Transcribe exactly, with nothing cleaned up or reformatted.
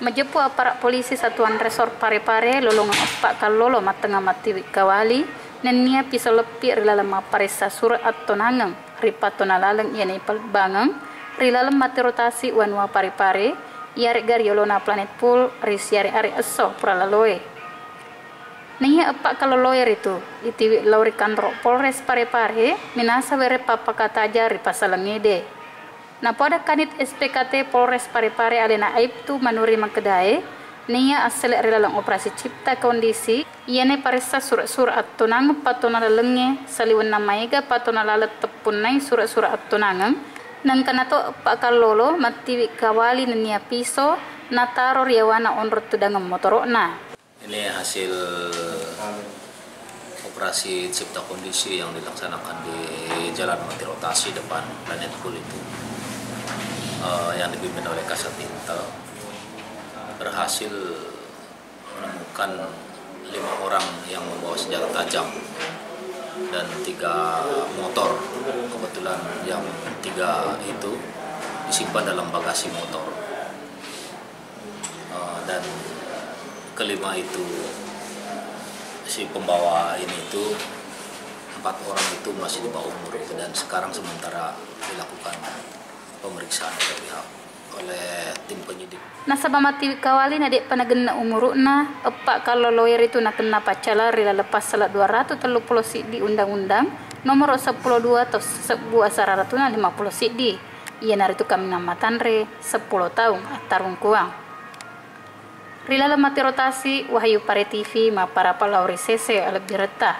Majeppu aparat polisi Satuan Resor Parepare lolongeng eppa kallolo mattengnga mattiwi kawali nennia piso leppi ri laleng mapparessa surat attonangeng ri pattona laleng iya naipalebbangeng ri laleng mattiro tasi wanua Parepare iyare'ga ri yolona Planet Pool ri siare-are esso pura laloe. Naiya eppa kalloloe ritu itiwi lao ri kanro Polres Parepare minasa wereng pappakataja ri pasalengngede. Napoada Kanit S P K T Polres Parepare alena Aibtu Manuri makkedae, naiya assele ri laleng operasi cipta kondisi, iyana paressa sura-sura attonangeng pattona lalengnge, saliwenna maega pattona laleng teppunnai sura-sura attonangeng, nengkanato eppa kallolo mattiwi kawali nennia piso nataro ri yawana onrong tudangeng motoro'na. Ini hasil operasi cipta kondisi yang dilaksanakan di Jalan Menteri Rotasi depan Planet Pool itu, eh, yang dipimpin oleh Kasat Intel, berhasil menemukan lima orang yang membawa senjata tajam dan tiga motor. Kebetulan yang tiga itu disimpan dalam bagasi motor. Eh, dan kelima itu, si pembawa ini itu, empat orang itu masih di bawah umur itu, dan sekarang sementara dilakukan pemeriksaan oleh pihak, oleh tim penyidik. Nasaba mattiwi kawali na de'pa nagenna umuru'na, eppa kalloloe ritu nakenna paccalang ri laleng passala dua ratu tellu pulo siddi Undang-Undang Nomoro seppulo dua to sebbu asara ratuna lima pulo siddi. Iyanaritu kaminang matanre seppulo taung attarungkuang. Ri laleng mattiro tasi, Wahyu Pare T V mapparapa lao ri sese alebbiretta.